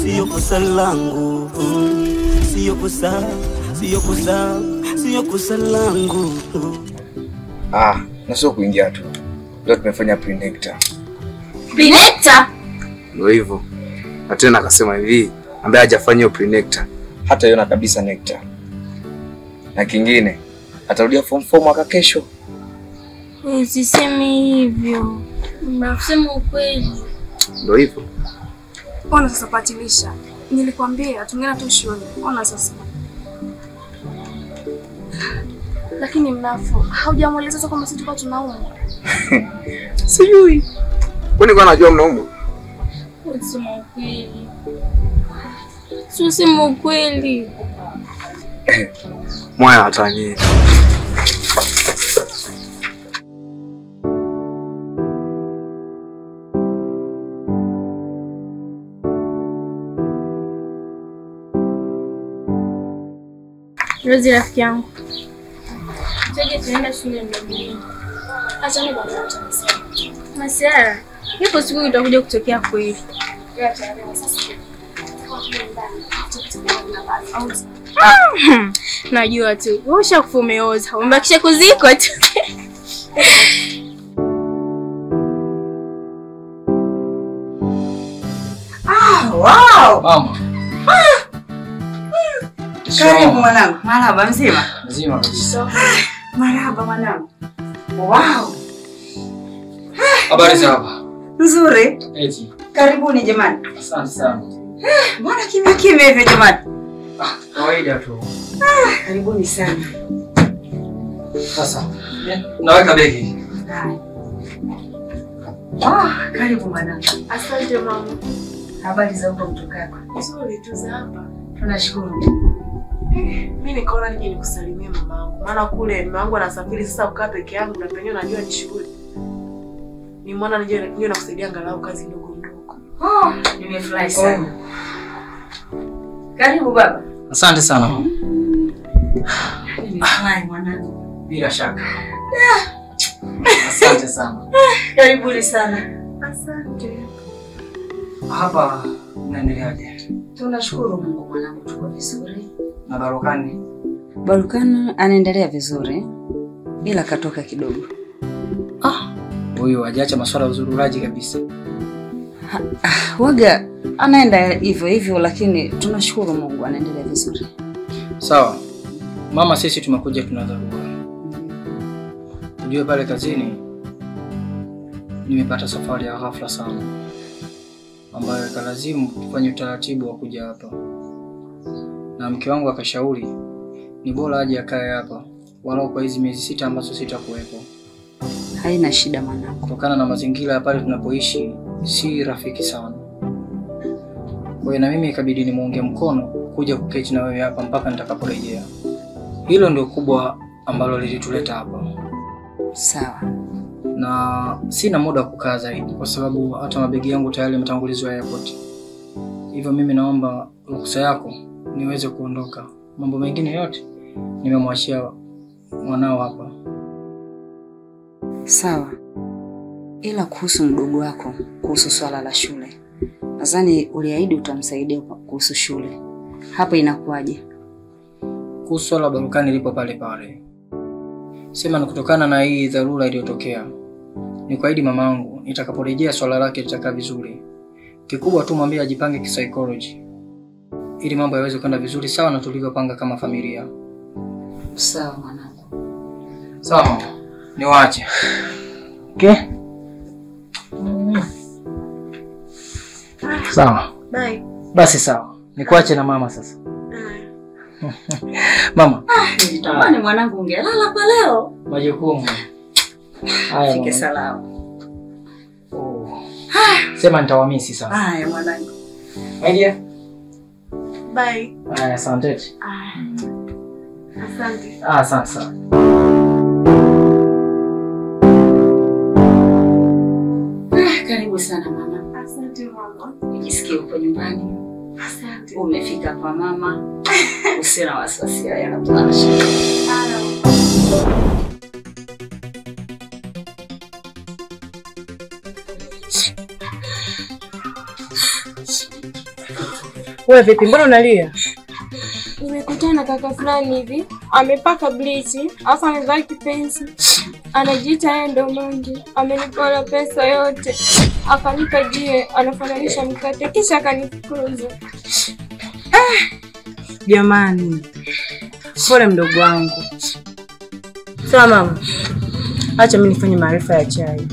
Sio kosa langu, sio kosa, sio kosa, sio kosa langu. Ah, na sio kuingia tu. Leo tumefanya pre-nectar. Pre-nectar? Ndio hivyo. Na tena akasema hivi, ambaye hajafanya hiyo pre-nectar hata iona kabisa nectar. Na kingine, atarudia form 4 mwaka kesho. Usiseme hivyo. Unasema ukweli. Ndio hivyo. Ona sasa Patilisha. Nilikwambia tungeenda tu shule. Ona sasa. Lakini Mnafu, haujamueleza sasa kwamba sisi tulikuwa tunaumwa? Sijui. Kwani kwa najua mnaumwa? Usiseme ukweli. Usiseme ukweli. Mwaya hatani. Rozi rafiki yangu. Tuje tuenda shule mbili. Acha ni bwana. Masiara, ipo siku itakuja kutokea kweli. Najua tu. Wewe ushakufumeoza. Umebakisha kuzikwa tu. Ah, wow. Mama. Karibu mwanangu. Marhaba, mzima? Mzima kabisa. Marhaba mwanangu. Wow. Habari za hapa? Nzuri. Eti. Karibuni jamani. Asante sana. Mbona kimya kimya hivyo jamani? Ah, kawaida tu. Karibuni sana. Sasa, naweka begi. Ah, karibu mwanangu. Asante mama. Habari za huko mtokako? Nzuri tu za hapa. Tunashukuru. Mimi nikaona nije nikusalimie mamangu. Maana kule mamangu anasafiri sasa, ukaa peke yangu na penyewe najua ni shughuli. Ni mwana nije nakusaidia angalau kazi ndogo ndogo. Oh, nimefurahi sana. Karibu baba. Asante sana mama. Nimefurahi mwanangu. Bila shaka. Asante sana. Karibuni sana. Asante. Hapa mnaendeleaje? Tunashukuru Mungu mwanangu, tuko vizuri. Na Barukani? Barukani anaendelea vizuri ila katoka kidogo. Ah, huyu hajaacha masuala ya uzururaji kabisa. Waga anaenda hivyo hivyo, lakini tunashukuru Mungu anaendelea vizuri. Sawa. Mama, sisi tumekuja tuna dharura. Ujue pale kazini nimepata safari ya ghafla sana ambayo ikalazimu tufanye utaratibu wa kuja hapa. Na mke wangu akashauri ni bora aje akae hapa walau kwa hizi miezi 6 ambazo sitakuwepo. Haina shida mwanangu. Kutokana na mazingira ya pale tunapoishi si rafiki sana. Kwa hiyo na mimi ikabidi nimuunge mkono kuja kuketi na wewe hapa mpaka nitakaporejea. Hilo ndio kubwa ambalo lilituleta hapa. Sawa. Na sina muda kukaa zaidi kwa sababu hata mabegi yangu tayari yametangulizwa airport. Hivyo mimi naomba ruhusa yako niweze kuondoka. Mambo mengine yote nimemwachia mwanao hapa. Sawa. Ila kuhusu mdogo wako, kuhusu swala la shule, nadhani uliahidi utamsaidia kuhusu shule. Hapa inakuwaje? Kuhusu swala la Barukani lipo pale pale. Sema ni kutokana na hii dharura iliyotokea. Nikuahidi mamangu nitakaporejea swala lake litakaa vizuri. Kikubwa tu mwambie ajipange kisaikolojia ili mambo yaweze kwenda vizuri sawa na tulivyopanga kama familia. Sawa mwanangu. Sawa mama. Niwaache. Okay? Sawa. Bye. Basi sawa. Nikuache na mama sasa. Mama. Nilitamani mwanangu ungelala kwa leo. Majukumu. Haya. Fike salama. Oh. Sema nitawamisi sana. Haya mwanangu. Idea. Bye. Haya, asante. Asante. Ah, asante sana. Karibu sana mama. Asante mama. Ujisikie uko nyumbani. Asante. Umefika kwa mama. Usiwe na wasiwasi, yanatosha. Wewe vipi? Mbona unalia? Nimekutana na kaka fulani hivi, amepaka bleach, alafu amevaa kipenzi. Anajiita yeye ndo Mangi. Amenipora pesa yote. Akanipa jiwe, anafananisha mkate kisha akanifukuza. Jamani. Pole mdogo wangu. Sawa mama. Acha mimi nifanye maarifa ya chai.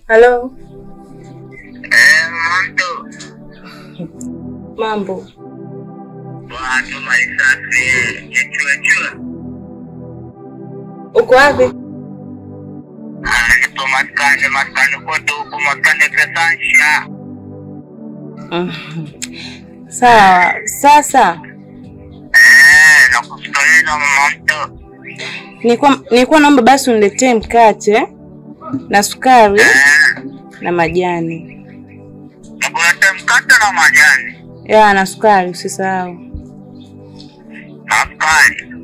Hello. Mambo. Mambo. Watu maisafi ya chua. Uko wapi? Nipo maskani kwetu huko maskani Pesansha. Sawa, sasa. Nakusikiliza mama mtu. Nilikuwa naomba basi uniletee mkate na sukari na majani. Nakuleta mkate na majani? Ya, na sukari usisahau. Na sukari?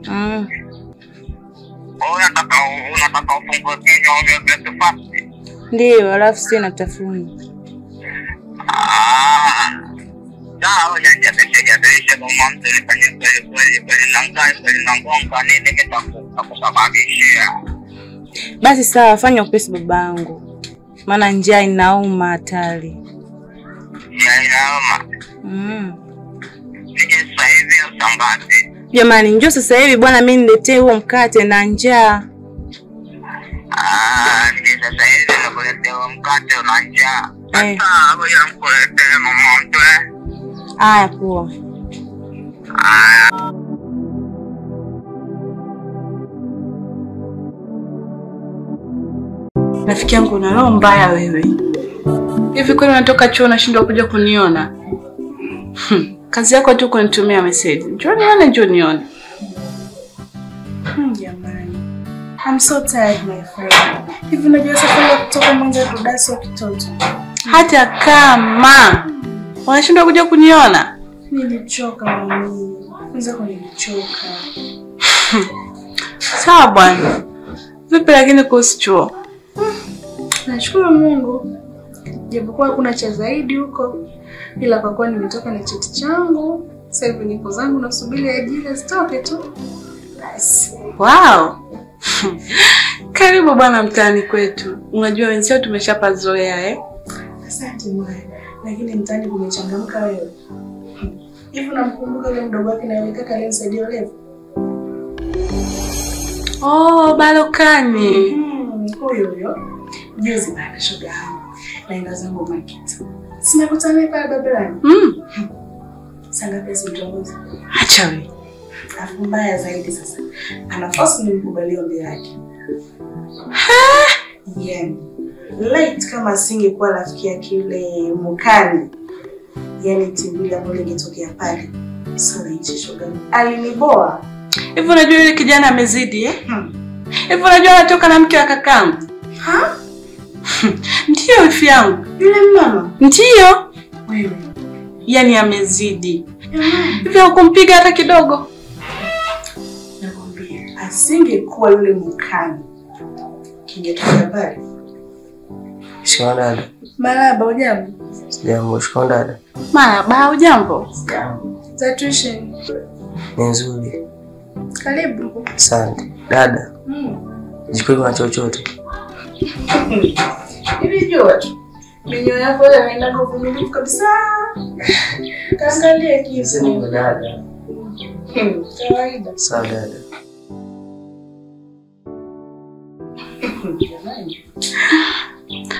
Unataka ufungue kinywa unywe breakfast? Ndiyo, alafu sina tafuni. Sawa, nijabirishe mama mtu nifanye kweli kweli na ngai kweli na ngonga nini nitakusababishia. Basi sawa, fanya upesi babangu. Maana njaa inauma hatari. Njaa inauma? Nije sasa hivi au saa ngapi? Jamani, njoo sasa hivi bwana, mimi niletee huo mkate na njaa. Nije sasa hivi nakuletea huo mkate na njaa. Sasa wewe nikuletee mama mtu. Aya poa. Aya. Rafiki yangu una roho mbaya wewe. Hivi kweli unatoka chuo unashindwa kuja kuniona? Kazi yako tu kunitumia message. Njoo nione, njoo nione. Jamani. I'm so tired my friend. Hivi unajua safari ya kutoka Mwanza hadi kitoto. Hata kama unashindwa kuja kuniona? Nilichoka mami. Kwanza nilichoka. Sawa bwana. Vipi lakini kuhusu chuo? Nashukuru Mungu. Japokuwa kuna cha zaidi huko, ila kwa kuwa nimetoka na cheti changu, sasa hivi niko zangu nasubiri ajira zitoke tu. Basi. Wow. Karibu bwana mtaani kwetu. Unajua wenzao tumeshapazoea eh? Asante mwana. Lakini mtaani kumechangamka wewe. Hivi unamkumbuka yule mdogo wake na yule kaka aliyemsaidia leo? Oh, Balokani. Huyo huyo. Juzi bana shoga yangu. Naenda zangu market. Sinakutana naye pale barabarani. Sanga pesa mtongozi. Acha wewe. Afu mbaya zaidi sasa. Ana force nimkubalie ombi lake. Yeah. Late kama asingekuwa rafiki yake yule Mukani. Yaani timbili hapo lingetokea pale. Sio naishi shoga. Aliniboa. Hivi unajua yule kijana amezidi eh? Hivi unajua anatoka na mke wa kakangu? Ha? Ndiyo wifi yangu. Yule mama? Ndiyo. Wewe. Yaani amezidi. Hivi hukumpiga hata kidogo? Nakwambia asingekuwa yule Mukani. Kingetokea pale. Shikamoo dada. Marahaba, hujambo? Sijambo. Shikamoo dada. Marahaba, hujambo? Sijambo. Za tuition? Ni nzuri. Karibu. Asante. Dada. Jikoni kuna chochote? Hivi jua tu. Menyo yako ile haina uvumilivu kabisa. Kaangalie kitu. Ni dada. Kawaida. Sawa dada.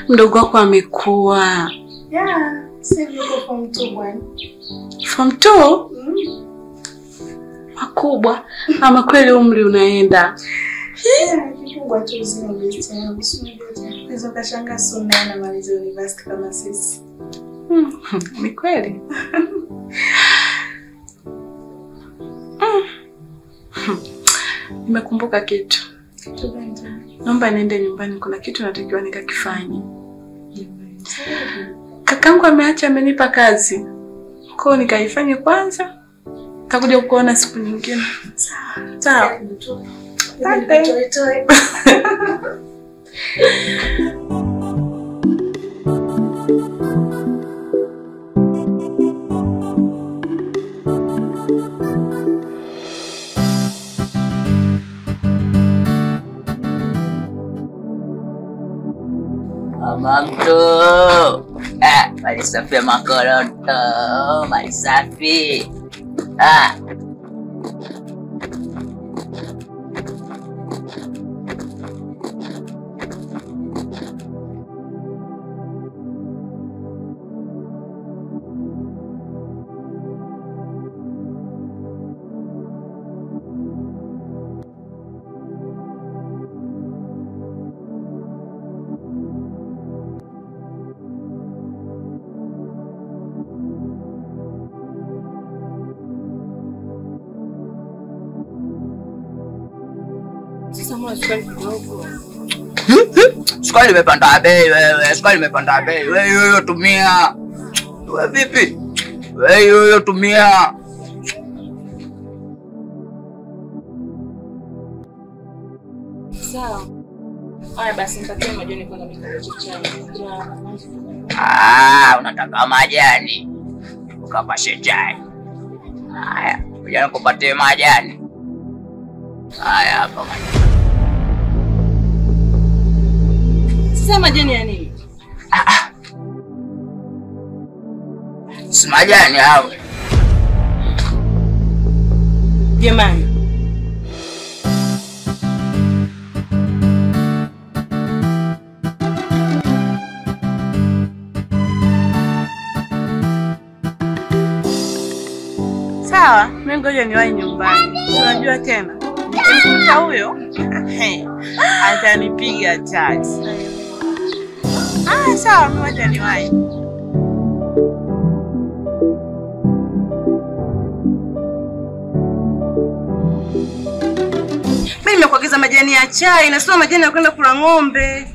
Mdogo wako amekuwa. Yeah, sasa yuko form 2 bwana. Form 2? Makubwa. Ama kweli umri unaenda. Kikubwa tu uzima besti yangu. Unaweza ukashangaa soon na anamaliza university kama sisi. Ni kweli. Nimekumbuka kitu. Naomba niende nyumbani, kuna kitu natakiwa nikakifanye. Kakangu ameacha amenipa kazi. Kwa hiyo nikaifanye kwanza. Nitakuja kukuona siku nyingine. Sawa. Asante. Mama mtu, mali safi ya makoroto, mali safi. Sukari imepanda bei wewe, sukari imepanda bei. Wewe hiyo tumia. Wewe vipi? Wewe hiyo tumia. Sawa. Haya basi nipatie majani kwanza mimi chai. Unataka majani. Ukapashe chai. Haya, ngoja nikupatie majani. Haya hapa majani. Sasa majani ya nini? Si majani hao. Jamani. Sawa, mimi ngoja niwahi nyumbani. Unajua tena. Nikimkuta huyo, atanipiga chat. Sawa, mimi ngoja niwahi. Mimi nimekuagiza majani ya chai na sio majani ya kwenda kula ng'ombe.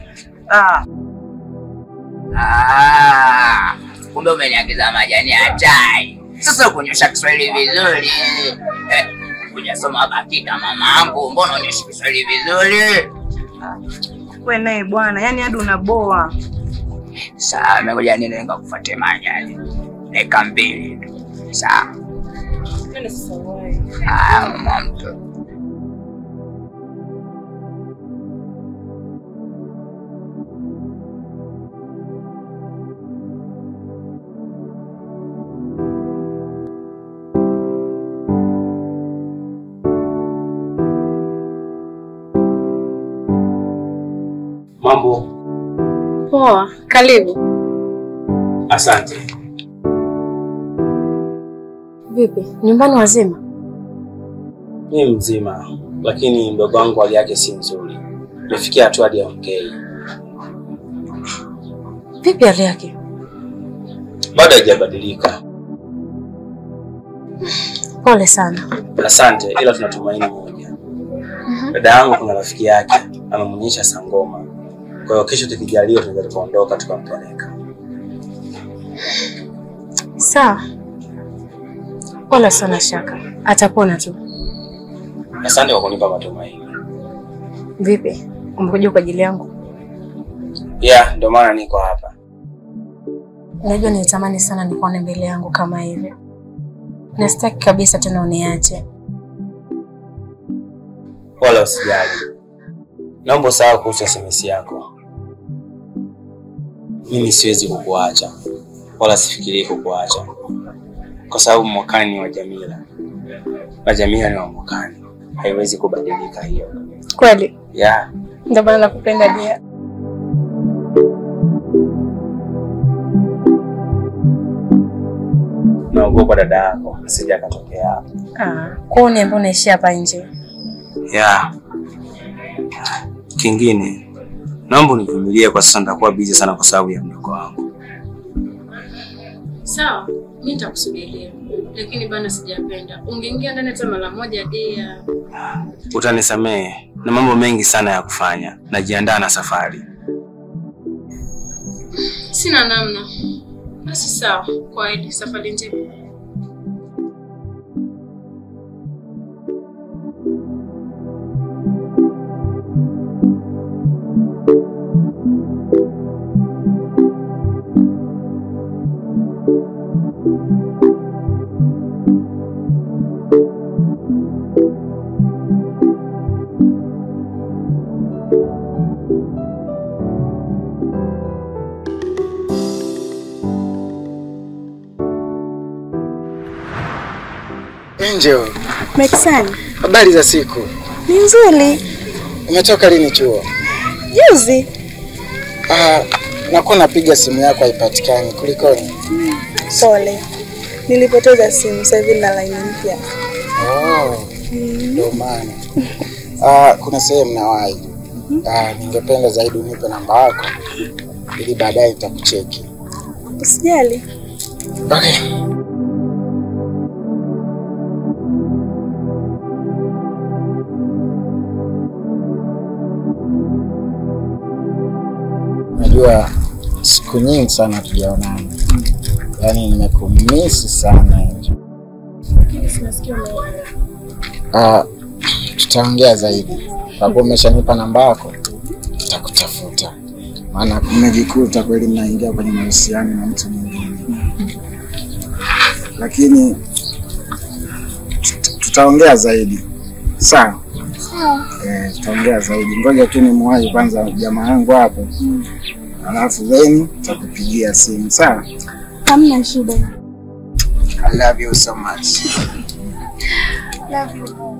Kumbe umeniagiza majani ya chai. Sasa kunyosha Kiswahili vizuri. Hujasoma BAKITA mamangu, mbona unyoshi Kiswahili vizuri? Wewe naye bwana, yani hadi unaboa. Sawa, ngoja nene nikakufuatie majani. Dakika 2 tu. Sawa. Nenda sasa wewe. Mama mtu. Mambo. Poa, karibu. Asante. Vipi, nyumbani wazima? Mimi mzima, lakini mdogo wangu hali yake si nzuri. Nimefikia hatua hadi aongei. Vipi hali yake? Bado haijabadilika. Pole sana. Asante, ila tunatumaini moja. Dada yangu kuna rafiki yake amemuonyesha sangoma. Kwa hiyo kesho tukijaliwa tunaweza tukaondoka tukampeleka. Sawa. Wala sana shaka. Atapona tu. Asante kwa kunipa matumaini. Vipi? Umekuja kwa ajili yangu? Yeah, ndio maana niko hapa. Unajua nilitamani sana nikuone mbele yangu kama hivi. Na sitaki kabisa tena uniache. Wala usijali. Naomba usahau kuhusu SMS yako. Mimi siwezi kukuacha. Wala sifikirii kukuacha. Kwa sababu mwakani ni wa Jamila. Na Jamila ni wa mwakani. Haiwezi kubadilika hiyo. Kweli? Yeah. Ndio maana nakupenda dia. Na Naogopa dada yako asije akatokea hapa. Ah, kwa nini mbona unaishia hapa nje? Yeah. Kingine, naomba univumilie kwa sasa, nitakuwa busy sana kwa sababu ya mdogo wangu. Sawa, mimi nitakusubiria. Lakini bana sijapenda. Ungeingia ndani hata mara moja dia. Utanisamehe, na mambo mengi sana ya kufanya. Najiandaa na safari. Sina namna. Basi sawa, kwa heri, safari njema. Angel. Mexan. Habari za siku? Ni nzuri. Umetoka lini chuo? Juzi. Nakuwa napiga simu yako haipatikani. Kulikoni? Pole. Nilipoteza simu, sasa hivi nina line mpya. Oh. Ndio maana. Kuna sehemu nawahi. Ningependa zaidi unipe namba yako ili baadaye nitakucheki. Usijali. Okay. Najua siku nyingi sana tujaonana. Yaani nimekumisi sana Angel. Lakini sinasikia umeona. Tutaongea zaidi. Kwa kuwa umeshanipa namba yako, tutakutafuta. Maana mmejikuta kweli mnaingia kwenye mahusiano na mtu mwingine. Lakini tutaongea zaidi. Sawa? Sawa. Tutaongea zaidi. Ngoja tu nimuwahi kwanza jamaa yangu hapo. Alafu then nitakupigia simu, sawa? Hamna shida. I love you so much. Love you more.